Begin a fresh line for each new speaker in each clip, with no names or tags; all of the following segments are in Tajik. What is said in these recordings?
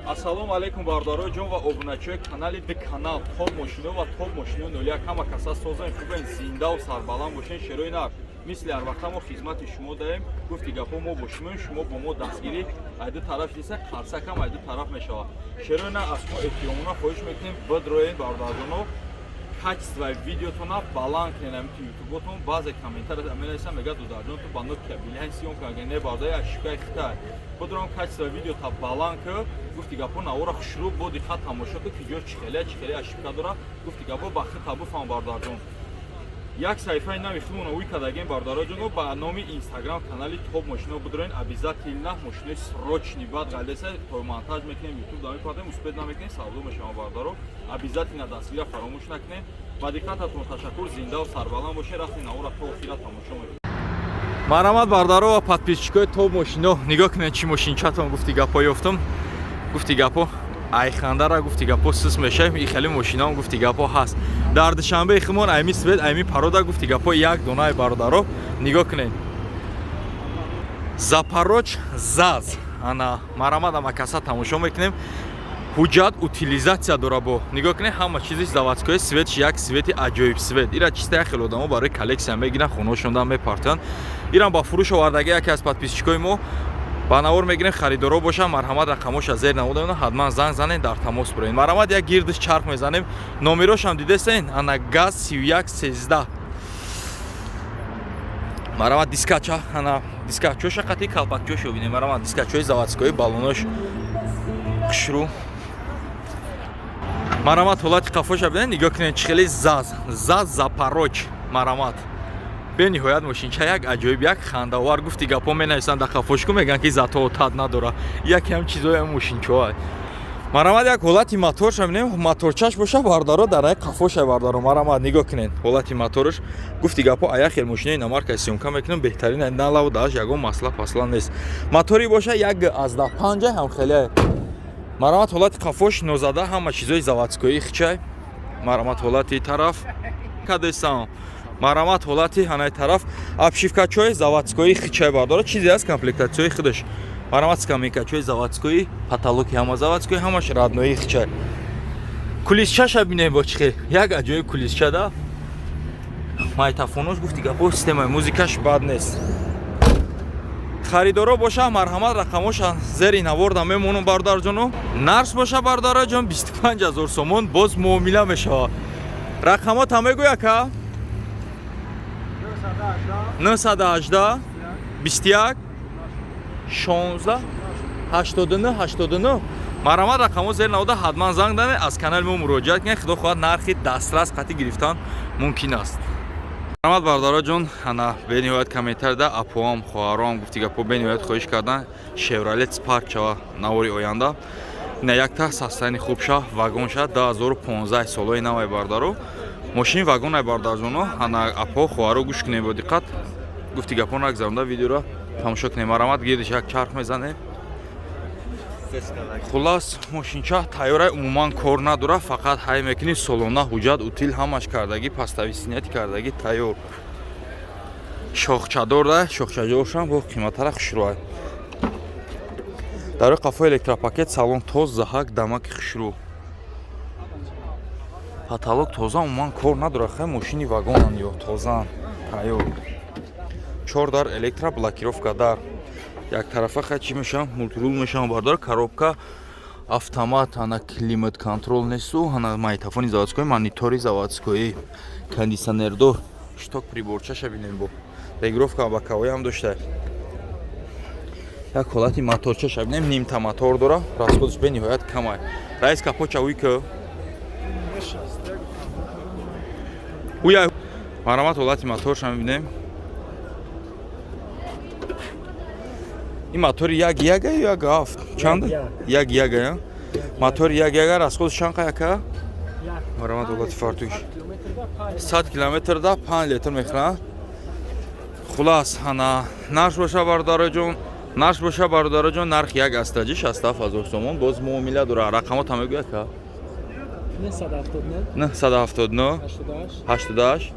Ассалому алайкум, бародарои ҷон ва обуначиҳои канали Д канал Топ мошино ва Топ мошино 01. Ҳама каса созен, хубен, зиндаву сарбаланд бошен. Шерои нар, мисли ҳар вақта мо хизмати шумо даем. Гуфти гапҳо, мо бо шумоем, шумо бо мо. Дастгирӣ айду тараф диса, қарсакам айду тараф мешавад. Шерои нар, аз шумо эҳтиромона хоҳиш мекунем, бидроен, бародарҷоно, качествои видеотона баланд кунед. Ами ютуботон баъзе комментар менависам, мега: «Дударҷон, ту ба Nokia билайн съёмка». Ага не, бародари, ошибкаи хитай будрон, качествои видеота баланд ки. Гуфти гапҳо, навора хушрӯ бо диққат тамошо ки, ки ҷо чихеле чихеле ошибка дора. Гуфти гапҳо, ба хита буфаҳм, бародарҷон. Як саҳифаи нави худмона уй кардагем, бародароҷоно, ба номи Инстаграм канали Топ мошино. Бидроен, обязательно мошинои срочный баъд ғалеса то монтаж мекунем, Ютуб да мепардем, успеть намекунем, савдо мешавам. Бародаро, обязательно дастгира фаромӯш накунем. Ба диққататон ташаккур, зиндаву сарбаланд бошед. Рафти навора то охира тамошо мекунем. Марҳамат, бародаро ва подписчикои Топ мошино, нигоҳ кунед, чӣ мошинчатон. Гуфти гапҳо, ёфтам. Гуфти гапҳо, айхандара, гуфти гапҳо, сус мешавем. И хеле мошинаам, гуфти гапҳо, ҳаст дар Душанбеи химон. Айми цвет, айми порода, гуфти гапҳо, як донаи. Бародаро, нигоҳ кунед, Запорожец ЗАЗ. Ана, марҳамат, амакаса тамошо мекунем. Ҳуҷҷат, утилизация дора. Бо нигоҳ кунед, ҳама чизиш заводской. Цветш як цвети аҷоиб цвет. Ира чиста як хел одамо барои коллексия мегиранд, хонаошонда мепартоянд. Ирам ба фурӯш овардаги яке аз подписчикои мо. Ба навор мегирем. Харидоро боша, марҳамат, рақамоша зер намудам, ҳатман занг занед, дар тамос буред. Марҳамат, як гирдиш чарх мезанем. Номерошам дидесен, ана, ГАЗ 3113. Марҳамат, дискача, ана, дискачоша қати калпакчошо бинем. Марҳамат, дискачои заводской, балонош хушрӯ. Марҳамат, ҳолати қафоша бинед, нигоҳ кунед, чӣ хеле ЗАЗ, ЗАЗ Запорожец. Марҳамат, бениҳоят мошинча як аҷоиб, як хандаовар. Гуфти гапҳо, менависанд дар қафошку, мегӯянд, ки зато тат надора. Яке ҳам чизои мошинчоа. Марҳамат, як ҳолати моторша бинем. Моторчаш боша, бардаро, дар як қафоша. Бардаро, марҳамат, нигоҳ кунед ҳолати моторш. Гуфти гапҳо, ая хел мошинаи иномарка съёмка мекунем, беҳтарин. Налаву дааш ягон масъала пасла нест. Мотори боша 1,5 ҳам хеле. Марҳамат, ҳолати қафош нозада, ҳама чизои заводскои хичай. Марҳамат, ҳолати тараф кадесам. Марҳамат, ҳолати ҳанаи тараф, обшивкачои заводскои хичай. Бардора, чизе аст, комплектатсияи худаш. Марҳамат, скамейкачои заводскои, потолоки ҳама заводской, ҳамаш роднои хичай. Кулисчаша бинем, бо чихел як аҷоиб кулисча да майтафонош. Гуфти гапо, системаи музикаш бад нест. Харидоро боша, марҳамат, рақамоша зери наворда мемонам, бародарҷоно. Нарх боша, бародараҷон, 25 ҳазор сомон, боз муомила мешавад. Рақамота мегӯя ка: 918 21 16 89 89. Марҳамат, рақамо зери навода, ҳатман занг данед, аз канали мо муроҷиат кунед. Худо хоҳад, нархи дастрас қатъи гирифтан мумкин аст. Марҳамат, бародароҷон, ана, бениҳоят комментарда апоам, хоҳароам, гуфти гапҳо, бениҳоят хоҳиш кардан Шевролет Спарк шава навори оянда. Ина якта состояние хуб ша, вагон ша, 2015 солои навай, бардаро. Мошини вагонай, бардарҷоно. Ана, апо, хоҳаро, гӯш кунем бо диққат. Гуфти гапҳо, нагзаронда видеоро тамошо кунем. Марҳамат, гирдиш як чарх мезанем. Хуллас, мошинча тайёрай, умуман кор надора, фақат ҳай мекунӣ. Солона ҳуҷҷат, утил ҳамаш кардагӣ, постависинияти кардагӣ, тайёр. Шохчадор да, шохчадоршам бо қиматара хушрӯай. Дар рӯи қафо электропакет, салон тоза, ҳак дамаки хушрӯ, потолок тоза, умуман кор надора. Хай, мошини вагонан ё тозаан, тайёр. Чор дар электро, блокировка дар яктарафа. Хай, чӣ мешавам, мультирул мешавам, бардор. Коробка автомат, ана, климат контроль несту. Ана, магнитофони заводской, монитори заводской, кондиционердор, шток приборчаша бинем, бо регулировка боковой дошта. Як ҳолати моторчаша бинем, нимта мотор дора, расходаш бениҳоят камай. Раис, капоча уй ки уя. Марҳамат, ҳолати моторша мебинем. Ин мотори як яга ё як ҳафт чанд? Як яга мотори, як яга. Расходаш чанд қаяка? Марҳамат, ҳолати фартуш, 100 километрда 5 литр мехӯрад. Хулас, ана, нарх боша, бародароҷон, нарх боша, бародароҷон, нарх як астаҷи 67 ҳазор сомон, боз муомила дора. Рақамота мегӯяд ка: 979 88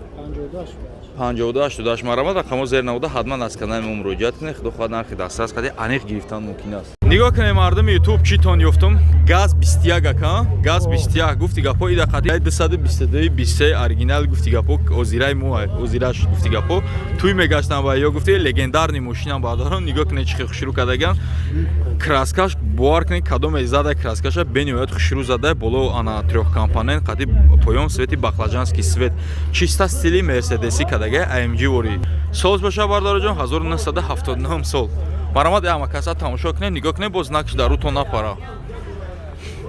52 88. Марҳамат, рақамҳо зер навода, ҳатман аз канали мо муроҷиат кунед. Худо хоҳад, нархи дастрас қади аниқ гирифтан мумкин аст. Нигоҳ кунед, мардуми Ютуб, чӣ тон ёфтум. Газ 21, ака, газ 21. Гуфти гапҳо, ида қади 222 23 оригинал. Гуфти гапҳо, озираи мо, озираш. Гуфти гапҳо, туй мегаштам ва ё гуфти легендарный мошинам. Бародарон, нигоҳ кунед, чӣ хел хушрӯ кардаган краскаш. Бовар кунед, кадоме зада краскаша, бениҳоят хушрӯ зада. Боло ана трёхкомпонент қади, поён цвети баклажанский цвет, чиста стили мерседеси кардага, AMG вори. Соз боша, бародароҷон, 1979 сол. Марҳамат, ама каса тамошо кунед, нигоҳ кунед, боз знакш дар рӯтон напара.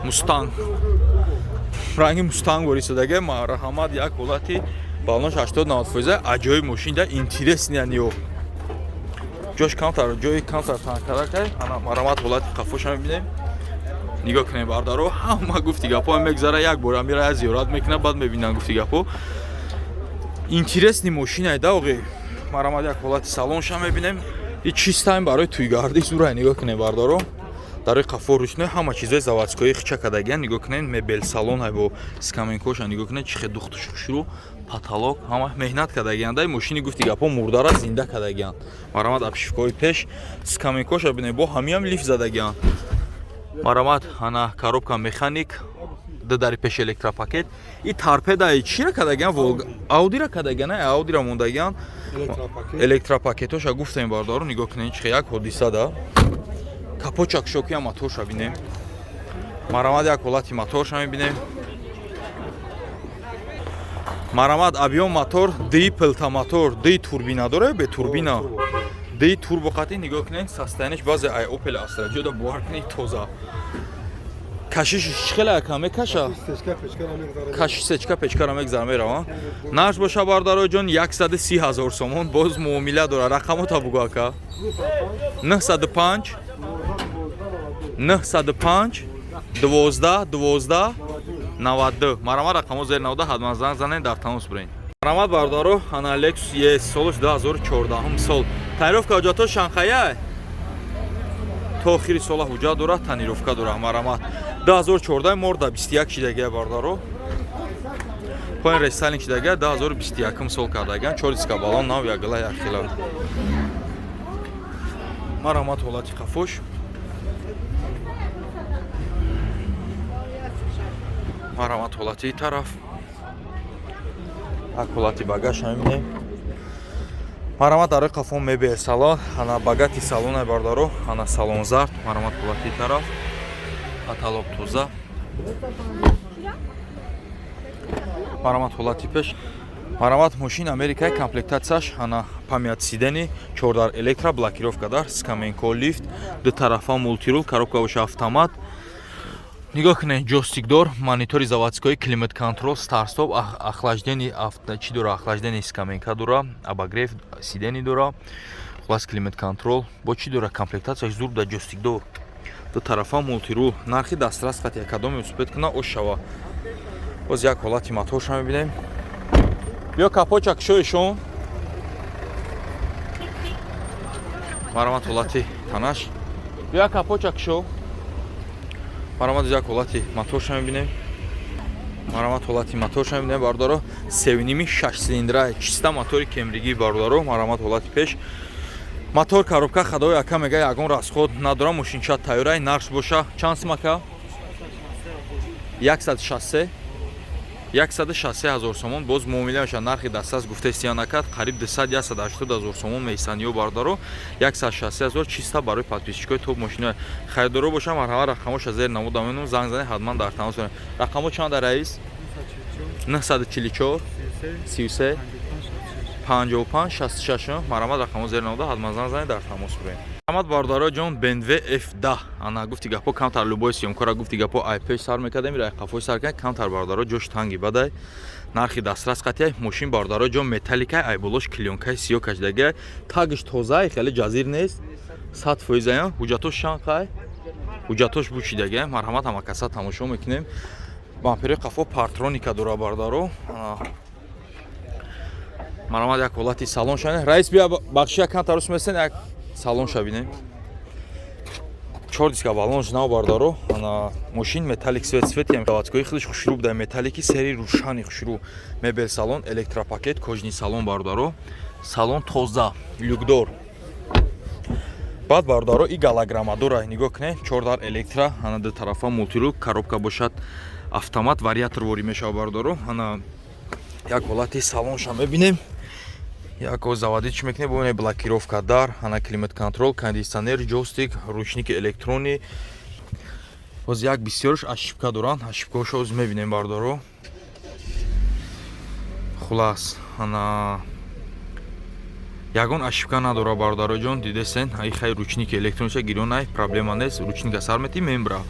Мустанг, ранги мустанг ворисодага. Марҳамат, як ҳолати балонош 80-90 фоиза. Аҷоиб мошин да, интересный ниё. Ҷош камтар, ҷои камтар танкаракай. Ана, марҳамат, ҳолати қафоша мебинем. Нигоҳ кунем, бардаро, ҳама гуфти гапҳо мегзара, як бор амира я зиёрат мекунад, баъд мебинанд. Гуфти гапҳо, интересный мошинай да, оғи. Марҳамат, як ҳолати салонша мебинем. И чистаем барои туйгардӣ зурай. Нигоҳ кунем, бардаро, дарои қафо рӯшно, ҳама чизои заводскои хича кардагиян. Нигоҳ кунед, мебел салон ҳай бо скамейкоша. Нигоҳ кунед, чӣ хел духтуш хушрӯ, потолок, ҳама меҳнат кардагиян дай мошини. Гуфти гапҳо, мурдара зинда кардагиян. Марҳамат, обшивкаҳои пеш, скамейкоша бинед, бо ҳамиам лифт задагиян. Марҳамат, ана коробка механик, ду дари пеш электропакет. И торпедаи чира кардагиян? Волга, аудира кардагиян, аудира мондагиян. Электропакетоша гуфтем, бародаро. Нигоҳ кунед, чӣ як ҳодиса да. Капочак шокия, моторша бинем. Марҳамат, як ҳолати моторша мебинем. Марҳамат, объём мотор ди пилта, мотор ди турбина дора, бе турбина, ди турбо қатӣ. Нигоҳ кунед, состояниеш баъзе ай Опел Астра ҷода, бовар кунед, тоза. Кашишиш чӣ хеле, ака, мекаша? Кашиш сечка печкара мегзара, мерава. Нарх боша, бародароҷон, 130 ҳазор сомон, боз муомила дора. Рақамота бугӯ, ака. 905 905 12 12 92. Марҳамат, рақамо зер навода, ҳатман занг занед, дар тамос биред. Марҳамат, бародаро, ана Lexus ES, солаш 2014 сол. Тонировка ҳуҷҷатҳо шанхая, то охири сола ҳуҷҷат дорад, тонировка дорад. Марҳамат, 2014 морда 21 шидагия, бародаро. Поин рестайлинг шидагия, 2021 сол кардагиан. Чор диска балон нав, якгила, якхила. Марҳамат, ҳолати қафош. Марҳамат, ҳолати тараф, як ҳолати багаж мебинем. Марҳамат, дарои қафо мебел салон, ана багати салонай, бародаро, ана салон зард. Марҳамат, ҳолати тараф, потолок тоза. Марҳамат, ҳолати пеш. Марҳамат, мошин америкаи, комплектатсияш ана память сидений, чордар электро, блокировка дар, скамейко, лифт, ду тарафа мультирул, коробка боша автомат. Нигоҳ кунед, ҷойстикдор, монитори заводской, климат контрол, старт-стоп, охлаждение, чӣ дора, охлаждение скамейка дора, обогрев сидений дора, хулас, климат контрол бо чӣ дора, комплектатсияш зур да, ҷойстикдор, ду тарафа мультирул. Нархи дастрас қати, кадоме успеть куна, ош шава. Боз як ҳолати моторша мебинем. Биё, капоча кушоишон. Марҳамат, ҳолати танаш. Биё, капоча кушо. Марҳамат, як ҳолати моторша мебинем. Марҳамат, ҳолати моторша мебинем, бародаро. Севними шаш цилиндра, чиста мотори кемригӣ, бародаро. Марҳамат, ҳолати пеш, мотор, коробка хадои. Ака мега, ягон расход надора, мошинча тайёрай. Нарх боша чанд сумака? 163, 163 ҳазор сомон, боз муомила мешавад. Нархи дастрас гуфтаи накард, қариб 200 180 ҳазор сомон меистанд ё, бародаро. 163 ҳазор чиста барои подписчикои топ мошина. Харидоро бошам, марҳамат, рақамоша зер намуда менум, занг занед, ҳатман дар тамос бошед. Рақамо чанд, раис? 944 33 55 66. Марҳамат, рақамо зер намуда, ҳатман занг занед, дар тамос буред. Марҳамат, бародаро ҷон, BMW F10. Ана, гуфти гапҳо, камтар любой съёмкора, гуфти гапҳо, ай пеш сар мекардем, ай қафои сар кардем камтар, бародаро, ҷош танги бадай. Нархи дастрас қатия мошин, бародаро ҷон, металликай, ай болош клеёнкаи сиё кашидагиай, тагш тозаи, хеле ҷазир нест, 100 фоизая. Ҳуҷҷатош шанқай, ҳуҷҷатош бучидагиай. Марҳамат, ҳама каса тамошо мекунем. Бампери қафо парктроника дора, бародаро. Марҳамат, як ҳолати салон шане. Раис, бия, бахши, як камтар рус месен, як салон шабинем. Чор диска баллонш нав, бародаро. Ана мошин металлик цвет, цвети заводской худаш хушрӯ буда, металлики сери рӯшани хушрӯ. Мебел салон, электропакет, кожаный салон, бародаро, салон тоза, люкдор. Баъд, бародаро, и голограммадора нигоҳ кунед, чор дар электро, ана ду тарафа мультируль, коробка бошад автомат, вариатор ворид мешавад, бародаро. Ана як ҳолати салонша мебинем, як заводить чӣ мекунем, бубинед, блокировка дар, ана климат контроль, кондитсионер, ҷойстик, ручники электронӣ. Боз як бисёрш ошибка доранд, ошибкаҳошо ҳозир мебинем, бародаро. Хулас, ана ягон ошибка надора, бародароҷон, дидесен. Ай хай, ручники электрониша гирёнай, проблема нест, ручника сар мети, мембра.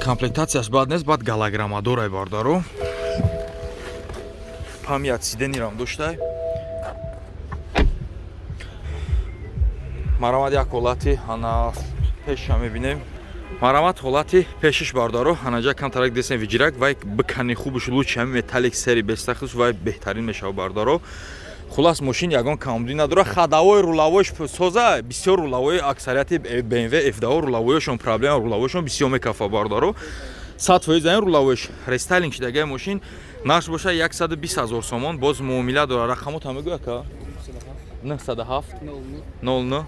Комплектатсияш бад нест. Баъд голограммадорай, бародаро, память сиденьерам доштай. Марамат, як ҳолати ана пеша мебинем. Марамат, ҳолати пешиш, бародаро, анаҷа камтарак десен, виҷирак вай бикани хубуш, лучи ҳами металлик сери бестахиш вай беҳтарин мешавад, бародаро. Хулас, мошин ягон камбудӣ надорад. Ходовой, руловойш соза. Бисёр руловои аксарияти BMW F2 руловоёшон проблема, руловоёшон бисёр мекафа, бародаро, 100% ин руловош рестайлинг шидагай. Мошин нарх боша 120 000 сомон, боз муомила дорад. Рақамота мегӯя ка? 907 09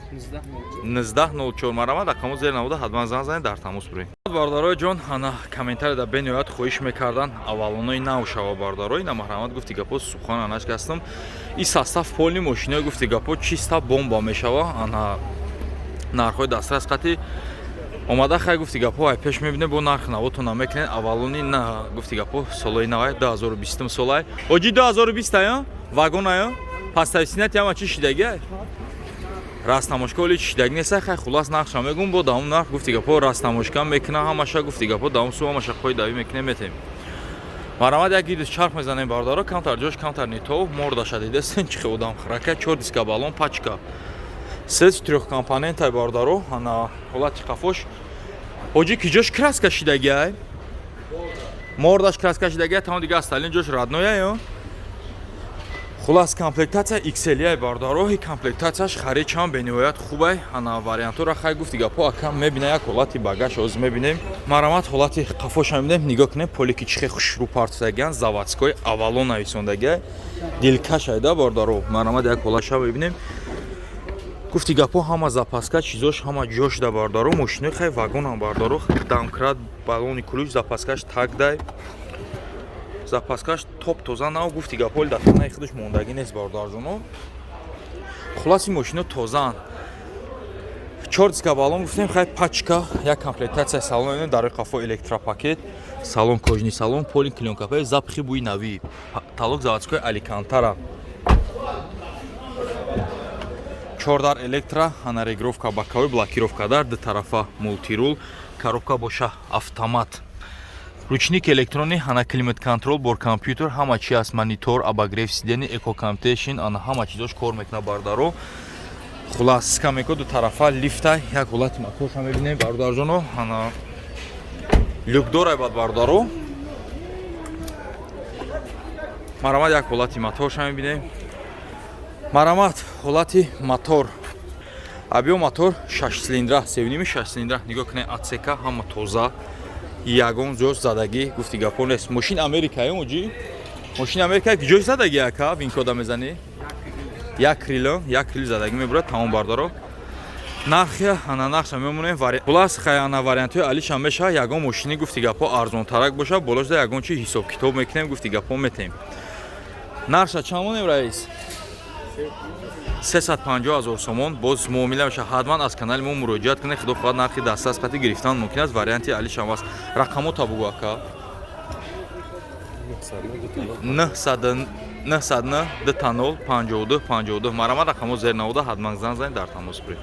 19 04. Марамад, рақамо зер навода, ҳатман занг занед, дар тамос буред, бародарои ҷон. Ана комментария дар бениҳоят хоҳиш мекардан аввалонои нав шава, бародаро. Ина маҳрамат, гуфти гапо, сухан анаш гастам. И состав полный мошинои, гуфти гапо, чиста бомба мешава. Ана нархҳои дастрас қати омада. Хай, гуфти гапо, ай пеш мебинем, бо нарх навотона мекунед. Аввалони на, гуфти гапо, солои навай, 2020 солай, оҷи 2020 ая, вагон ая, пастависинати ҳама чи шидаги, растаможка оли шидаги неста. Хай, хулас, нархша мегум, бо давом нарх, гуфти гапо, растаможка мекуна ҳамаша, гуфти гапо, давом су ҳамаша қоидави мекунем, метем. Марамад, як гидус чарх мезанем, бародаро. Камтар ҷош, камтар нито мордаша дидесен, чихе одам храка. Чор диска баллон, пачка сет трёхкомпонентай, бародаро. Ана ҳолати қафош. Ҳоҷи, ки ҷош краска шидагиай? Мордаш краска шидагиай, тамом, дига остальной ҷош родной ё. Хулас, комплектатсия XL, бародаро. И комплектатсияш харид бениҳоят хубай. Ана вариантҳоро, хай, гуфти гапо, акам мебина. Як ҳолати багаж ҳозир мебинем. Марамат, ҳолати қафоша мебинем. Нигоҳ кунем, полики чихе хушрӯ партидагиан, заводской Авалон нависондагиай, дилкашайда, бародаро. Марамат, як ҳолатша мебинем. Гуфти гапо, ҳама запаска, чизош ҳама ҷошда, бародаро. Мошинои хай вагонам, бародаро, домкрат, баллони ключ, запаскаш тагдай, запаскаш топ тоза, нав. Гуфти гапо, дар танаи худаш мондагӣ нест, бародарҷоно. Хулас, ин мошино тозаанд. Чор диска баллон гуфтем, хай, пачка. Як комплектатсия салон, дар қафо электропакет, салон кожаный салон, полный клеёнкапе, запахи бӯи навӣ, потолок заводской алькантара, чордар электро, ана регулировка боковой, блокировка дар ду тарафа, мультируль, коробка боша автомат, ручник электронӣ, ана климат контроль бор компютер, ҳама чи аст, монитор, обогрев сиденья, эко кондишн, ана ҳама чизош кор мекунад, бародаро. Хулас, скамейка ду тарафа, лифта. Як ҳолати моторша мебинем, бародарҷоно. Ана люкдорай бад, бародаро. Марамат, як ҳолати моторша мебинем. Марамат, ҳолати мотор. Объём мотор 6 цилиндра, 3,5, 6 цилиндра. Нигоҳ кунед, отсека ҳама тоза, ягон ҷош задагӣ, гуфти гапо, нест. Мошин Америкае, оҷи, мошин Америка. Ҷош задагӣ, ака, винкода мезанӣ, як крило, як крил задагӣ мебурад, тамом, бардаро. Нархи ана нархша мемонем. Хулас, хай, ана вариантҳои алиша мешава. Ягон мошини, гуфти гапо, арзонтарак боша, болошда ягон чи ҳисоб китоб мекунем, гуфти гапо, метем. Нархша чанд монем, раис? 350 000 сомон, боз муомила мешавад. Ҳатман аз канали мо муроҷиат кунед. Худо хоҳад, нархи дастрас қати гирифтан мумкин аст. Варианти алишам аст. Рақамота бугӯ, ака. 909 00 52 52. Марамат, рақамо зер навода, ҳатман занг занед, дар тамос буред.